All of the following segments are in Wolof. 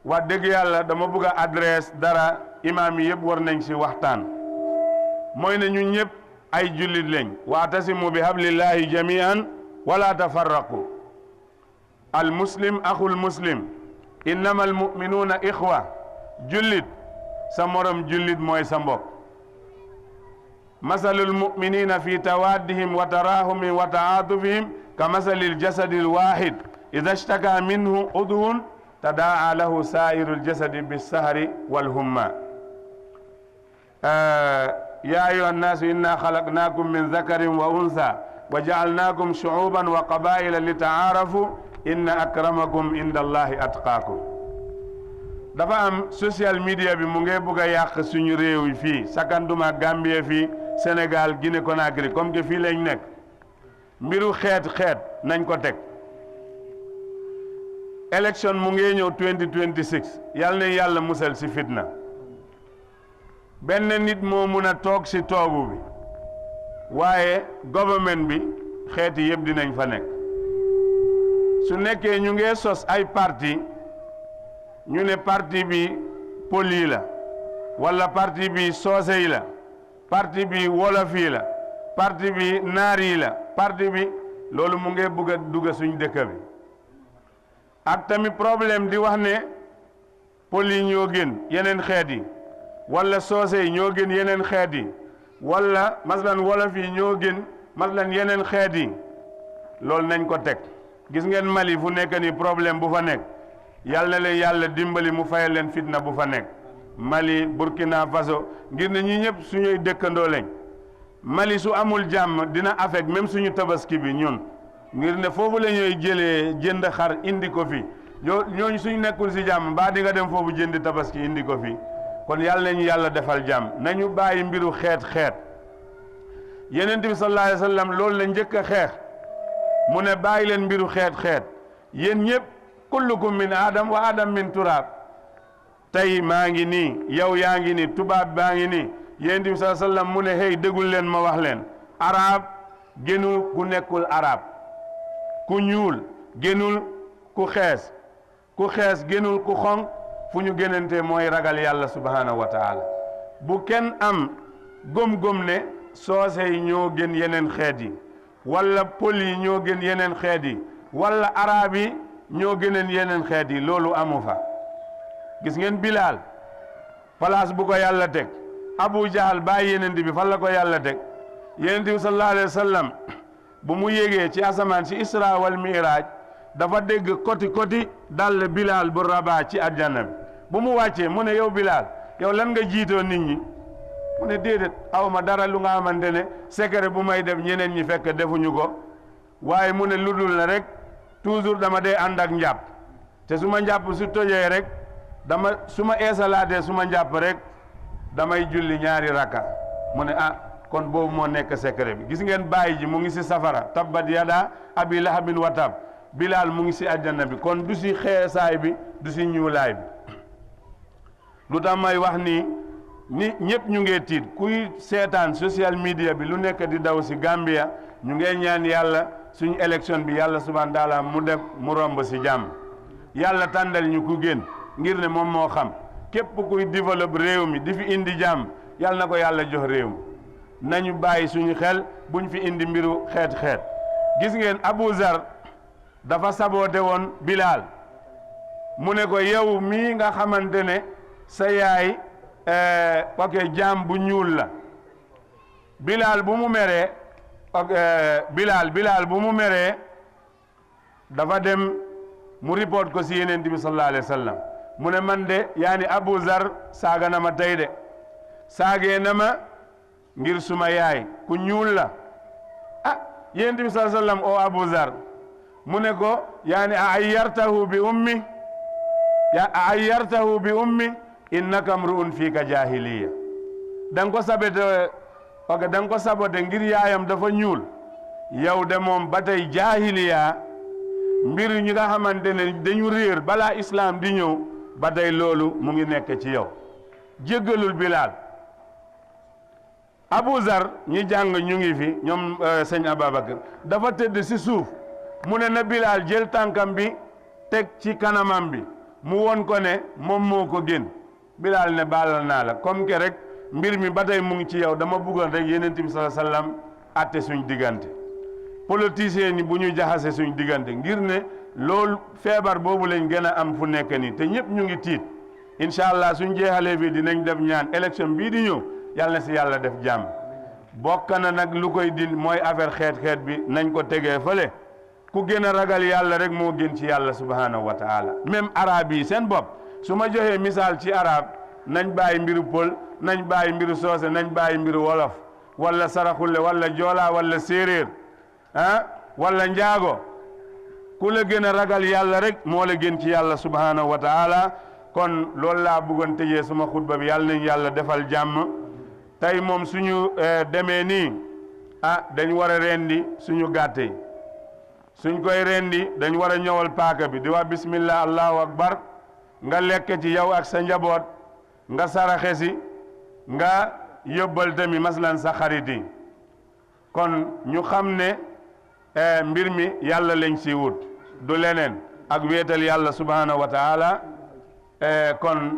wax dëgg yàlla dama bëgg a adresse dara imaam yi yëpp war nañ si waxtaan mooy ne ñun ñëpp ay jullit lañ waatasimu bi hablillahi jamian wala tafarraqu al muslim axul muslim innama al muminuuna ixwa jullit sa morom jullit mooy sa mbokk masalul muminina fi tawaddihim wa tarahumihim wa taatufihim ka masalil jasadil wahid ida shtaka minhu udwun tadaa lahu sairul jasadi bissahari walhumma ya ayuha nnasu inna xalaqnakum min zakarin wa unsa wa jaalnakum shuuban wa qabaila li taarafu inna akramakum inda allahi atqaakum dafa am social media bi mu ngi bugg a yàq suñu réew yi fii sakanduma Gambie fii Sénégal Guinée Conakry comme que fii lañ nekk mbiru xeet nañ ko teg élection mu ngi ñëw 2026 yal na yàlla musal si fitna benn nit moo mun a toog si toogu bi waaye government bi xeeti yëpp dinañ fa nekk su nekkee ñu ngi sos ay parti ñu ne parti bi pël yi la wala parti bi soose yi la parti bi wolof yi la parti bi naar yi la parti bi loolu mu ngi bëgg a dugg suñ dëkk bi ak tamit problème di wax ne pël yi ñoo gën yeneen xeet yi wala soose yi ñoo gën yeneen xeet yi wala maslan wolof yi ñoo gën maslan yeneen xeet yi loolu nañ ko teg gis ngeen Mali fu nekk ni problème bu fa nekk yàlla na leen yàlla dimbali mu fayal leen fitna bu fa nekk Mali Burkina Faso ngir ne ñi ñëpp suñuy dëkkandoo lañ Mali su amul jàmm dina affect même suñu tabaski bi ñun ngir ne foofu la ñuy jëlee jënd xar indi ko fi ñooñu suñu nekkul si jàmm baa di nga dem foofu jënd tabaski indi ko fi kon yàlla nañu yàlla defal jàmm nañu bàyyi mbiru xeet Yonent bi sallallahu alayhi wa sallam loolu la njëkk a xeex mu ne bàyyi leen mbiru xeet yéen ñëpp kullukum min adam wa adam min turab tey maa ngi nii yow yaa ngi nii tubaab baa ngi nii Yonent bi sallallahu alayhi wa sallam mu ne hey dégul leen ma wax leen arab gënul ku nekkul arab ku ñuul gënul ku xees gënul ku xonq fu ñu gënante mooy ragal yàlla subhanahu wa taala bu kenn am gëm-gëm ne soose yi ñoo gën yeneen xeet yi wala pël yi ñoo gën yeneen xeet yi wala arab yi ñoo gëneen yeneen xeet yi loolu amu fa gis ngeen Bilal place bu ko yàlla teg Abu Jahal bàyyi Yonent bi fan la ko yàlla teg Yonent bi sallallahu alayhi wa sallam bu mu yégee ci asamaan si Isra wal Mi'raj dafa dégg koti dal Bilal bu Rabaa ci àjjana bi bu mu wàccee mu ne yow Bilal yow lan nga jiitoo nit ñi mu ne déedéet aw ma dara lu nga xamante ne secret bu may def ñeneen ñi fekk defuñu ko waaye mu ne lu dul na rek toujours dama dee ànd ak njàpp te su ma njàpp su tojee rek su ma eesalaatee su ma njàpp rek damay julli ñaari rakka mu ne kon boobu moo nekk secret bi gis ngeen bàyyi ji mu ngi si safara tabbat yada abi lahabin wa tab Bilal mu ngi si àjjana bi kon du si xeesaay bi du si ñuulaay bi lu tax may wax ni ñëpp ñu ngee tiit kuy seetaan social media bi lu nekk di daw si Gambia ñu ngee ñaan yàlla suñu élection bi yàlla subhanahu wa taala mu def mu romb si jàmm yàlla tàndal ñu ku gën ngir ne moom moo xam képp kuy développe réew mi di fi indi jàmm yàlla na ko yàlla jox réew mi nañu bàyyi suñu xel buñ fi indi mbiru xeet gis ngeen Abu Zar dafa saboote woon Bilal mu ne ko yow mii nga xamante ne sa yaay jaam bu ñuul la Bilal bu mu meree Bilal bu mu meree dafa dem mu report ko si Yonent bi sallallahu alayhi wa sallam mu ne man de yaani Abu Zar saaga na ma tey de saagee na ma ngir suma yaay ku ñuul la Yonent bi sallallahu alayhi wa sallam o Abu Zar mu ne ko yaani ayyartahu bi ummi innaka mru'un fiika jahiliya danga ko sabote ngir yaayam dafa ñuul yow de moom ba tey jahiliya mbir ñi nga xamante ne dañu réer balaa islam di ñëw ba tey loolu mu ngi nekk ci yow jéggalul Bilal Abu Zar ñi jàng ñu ngi fi ñoom sëñ Ababacar dafa tëdd si suuf mu ne na Bilal jël tànkam bi teg ci kanamam bi mu won ko ne moom moo ko gën Bilaal ne baalal naa la comme que rek mbir mi ba tey mu ngi ci yow dama bëggoon rek Yonent bi sallallahu alayhi wasallam atte suñ diggante politiciens yi bu ñu jaxase suñ diggante ngir ne loolu feebar boobu lañ gën a am fu nekk nii te ñëpp ñu ngi tiit incha allah suñ jeexalee bi dinañ def ñaan élection bii di ñëw yàlla na si yàlla def jàmm bokk na nag lu koy din mooy affaire xeet bi nañ ko tegee fële ku gën a ragal yàlla rek moo gën ci yàlla subhanahu wa taala même arab yi seen bopp su ma joxee misaal ci arab nañ bàyyi mbiru pël nañ bàyyi mbiru soose nañ bàyyi mbiru wolof wala saraxulle wala joola wala séeréer wala njaago ku la gën a ragal yàlla rek moo la gën ci yàlla subhanahu wa taala kon loolu laa bëggoon tëjee suma xutba bi yàlla nañ yàlla defal jàmm tey moom suñu demee nii dañ war a rendi suñu gàtte suñ koy rendi dañ war a ñëwal paaka bi di wax bismillah allahu akbar nga lekk ci yow ak sa njaboot nga saraxe si nga yóbbal tamit maslan sa xarit yi kon ñu xam ne mbir mi yàlla lañ si wut du leneen ak wéetal yàlla subhanahu wa taala kon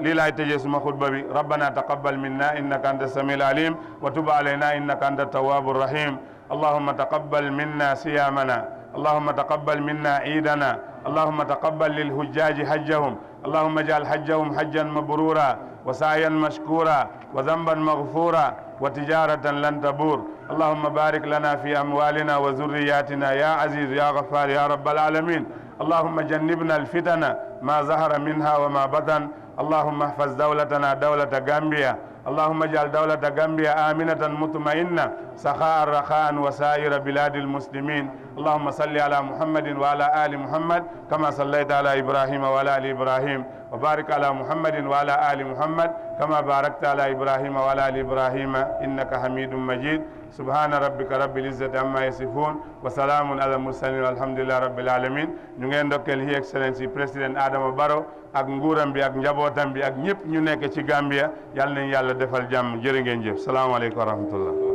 lii laay tëjee suma xutba bi rabbana taqabbal minna innaka anta samiul alim wa tub alayna innaka anta tawwabu rahim allahumma taqabbal minna siyamana اللهم تقبل منا عيدنا اللهم تقبل للحجاج حجهم اللهم اجعل حجهم حجا مبرورا وسعيا مشكورا وذنبا مغفورا وتجارة لن تبور اللهم بارك لنا في أموالنا وذرياتنا يا عزيز يا غفار يا رب العالمين اللهم جنبنا الفتن ما ظهر منها وما بطن اللهم احفظ دولتنا دولة غامبيا اللهم اجعل دولة غامبيا آمنة مطمئنة سخاء رخاء وسائر بلاد المسلمين اللهم صل على محمد وعلى آل محمد كما صليت على إبراهيم وعلى آل إبراهيم وبارك على محمد وعلى آل محمد كما باركت على إبراهيم وعلى آل إبراهيم إنك حميد مجيد سبحان ربك رب العزة عما يصفون وسلام على المرسلين والحمد لله رب العالمين ñu ngeen ndokkeel His Excellency président Adama Barrow ak nguuram bi ak njabootam bi ak ñëpp ñu nekk ci Gambia yàlla nañ yàlla defal jàmm jërë ngeen jëf salaamaaleykum wa rahmatullah